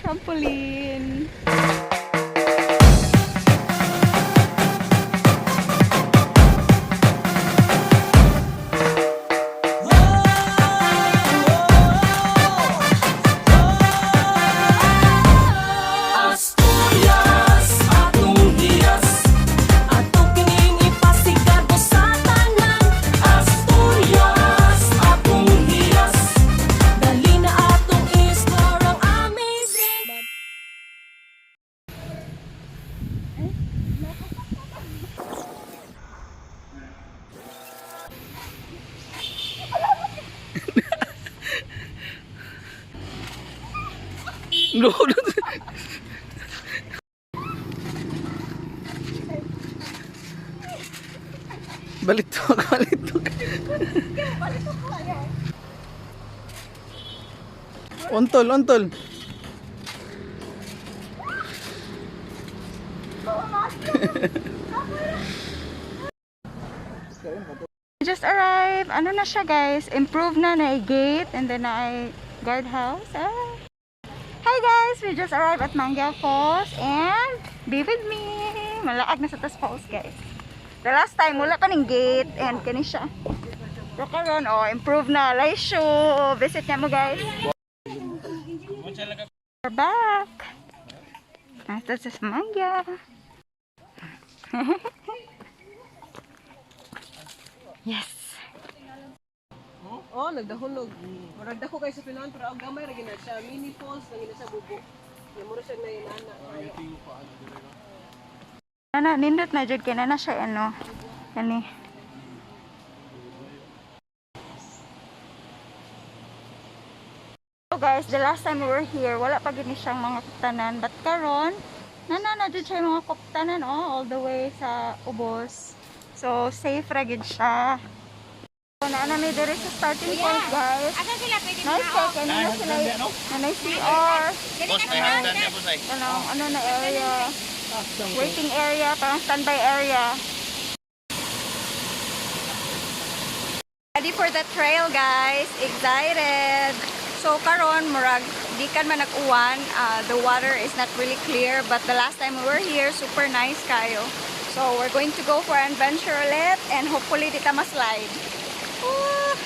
Trampoline. Asturias, atong hiyas, ato kining ipasikat sa tanan. Asturias, atong hiyas, dali na atong explore ang amazing. No, no. Balitok, balitok. Ontol, ontol. Just arrived. Ano na siya, guys? Improve na na gate and then na guard house. Ah. Hi guys! We just arrived at Mangya Falls and be with me. Malaag na sa tas falls, guys. The last time wala pa ning gate and kani siya. Pero karon, oh, improve na. Laisyo. Visit niya mo, guys. We're back. Nasa sa Mangya. Yes. Oh, nagdahulog. Murag dako kay sa Pinon pero ang gamay ra gina siya. Mini falls lang gina siya bubo. Ya mura siya na inana. Nana, nindot na jud kay na siya ano. Kani. So guys, the last time we were here, wala pa gini siyang mga kuptanan. But karon, nana na jud siya yung mga kuptanan, oh, all the way sa ubos. So safe ra gid siya. So, naa na mi diri sa starting point, guys. Asa sila pwede Nice kay kay na sila nanay CR. Boss, may hagdan niya, boss ay. Ano, ano na area. Waiting area, parang standby area. Ready for the trail, guys. Excited. So karon murag di kan man nag-uwan, the water is not really clear, but the last time we were here, super nice kayo. So we're going to go for an adventure ulit and hopefully di ta ma-slide. Ah!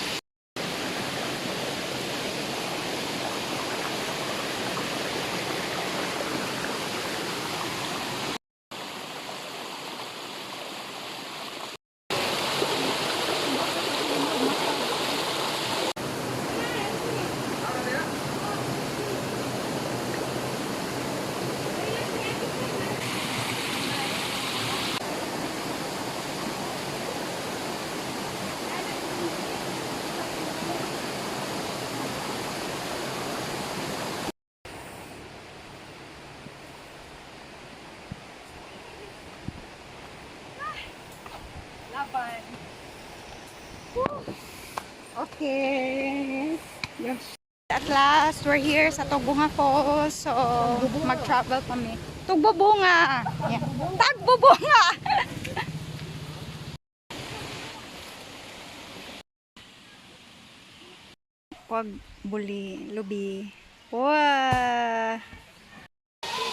Laban. Okay. Yes. At last, we're here sa Tugbunga Falls. So, mag-travel kami. Tugbubunga! Yeah. Tagbubunga! Pag buli, lubi. Wow!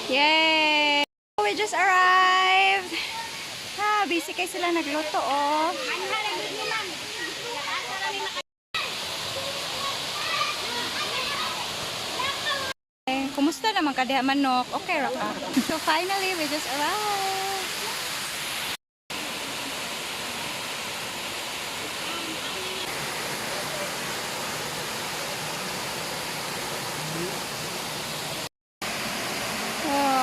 Yay! We just arrived! Ha, busy kayo sila nagluto, oh. Eh, kumusta naman ka diha manok? Okay ra ka? So finally, we just arrived. Wow.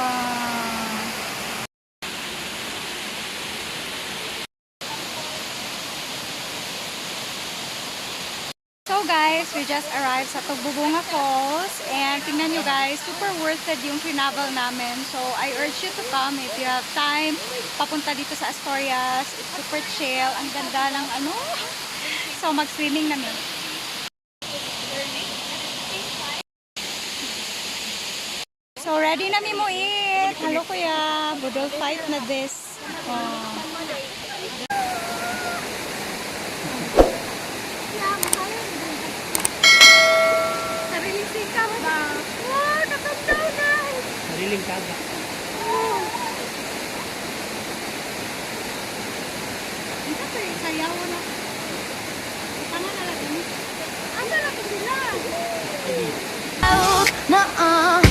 So guys, we just arrived sa Tugbubunga Falls and tingnan nyo guys, super worth it yung travel namin. So I urge you to come if you have time. Papunta dito sa Asturias. It's super chill. Ang ganda ng ano. So mag-swimming namin. So ready na mi mo eat. Hello kuya, budol fight na this. Oh. Sarili sikap ba? Wow, nakandaw na! Piling kaga. Isa to yung sayaw na. Tanga na lang kami. Asa na to sila? Nuh-uh.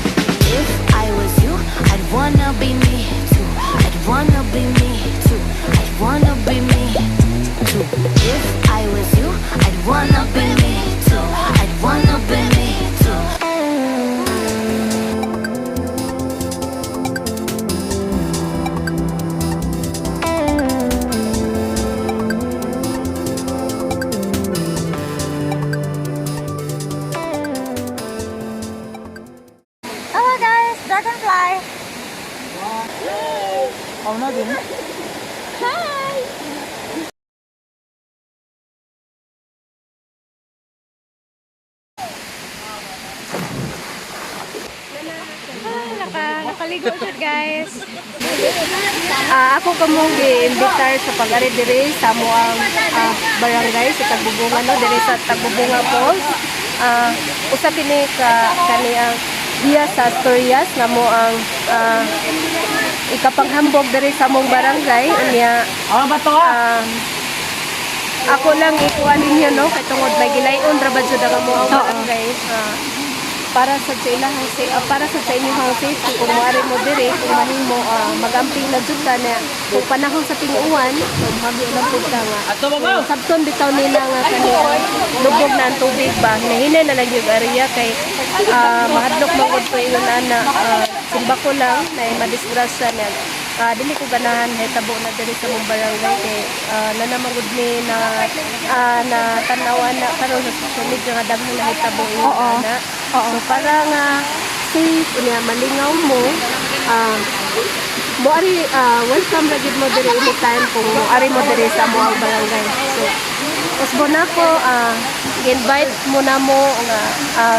If I was you, I'd wanna be me too. I'd wanna be me too. I'd wanna be me too. If I was you, I'd wanna be me too. I'd wanna be me too. Hello guys, dragonfly. Ako na din. Hi! Ah, nakaligo siya, guys. Ako kamong gi-imbitar sa pag-ari diri sa amoang barangay sa Tagbubunga, no, diri sa Tagbubunga Falls. Usa kini ka kani ang giya sa Asturias nga mo ang ikapanghambog diri sa among barangay unya. Ako lang ikuha ninyo, no, kay tungod may gilayon ra ba jud ang among barangay, para sa ilahang para sa inyong safety kung moari mo diri, kung mahimo, magamping na jud ka na kung panahon sa tinguan, so mahimo lang pud ka nga kung sabton bitaw nila nga kani lubog na ang tubig ba, hinahinay na lang yung area kay mahadlok man gud ko ingon ana. Simba ko lang na madisgrasya niya. Dili ko ganahan hitabo na diri sa mong barangay kay na gud ni na na tan-awan na karon sa social media nga daghang nahitabo ingon ana. So para nga safe unya malingaw mo, mo ari, welcome ra gid mo diri anytime kung mo ari mo diri sa among barangay. So usbo na ko, invite mo na mo nga,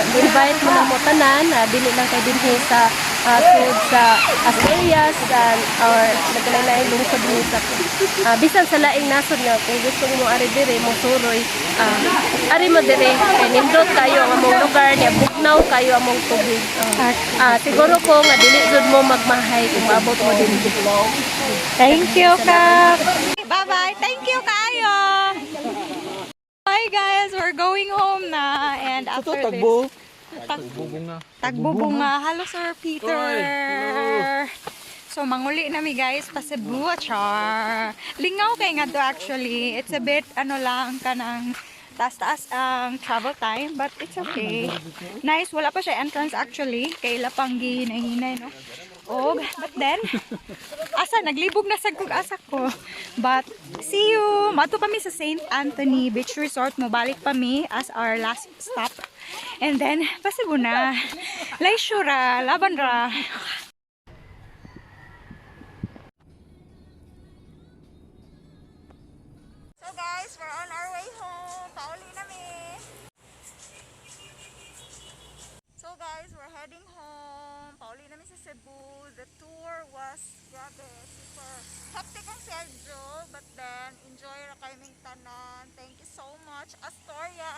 invite mo na mo tanan, dili lang kay dinhi sa sud sa Asturias or nagkalain-laing lungsod ni sa bisan sa laing nasod nga kung gusto mo ari diri mo suroy, ari mo diri kay nindot kayo ang among lugar niya, bugnaw kayo among tubig. Siguro ko nga dili jud mo magmahay kung maabot mo dinhi. Thank you, Kap. Bye-bye. Thank you, kayo. Hi, guys. We're going home na. And Ito, after this, tagbo. Tagbubunga. Hello, Sir Peter. So, manguli na mi guys pa Cebu, char. Lingaw kay nga to actually. It's a bit, ano lang, kanang taas-taas ang travel time, but it's okay. Nice, wala pa siya entrance actually. Kay lapang gihinay-hinay, no? Og, but then, asa, naglibog na sad kog asa ko. But, see you! Mato pa mi sa St. Anthony Beach Resort. Mobalik pa mi as our last stop. And then, pasibo na. Leisure ra, laban ra. So guys, we're on our way home. Pauli na mi. So guys, we're heading home. Pauli na mi sa Cebu. The tour was, grabe, super hectic ang schedule. But then, enjoy ra kaming tanan. Thank you so much, Astoria!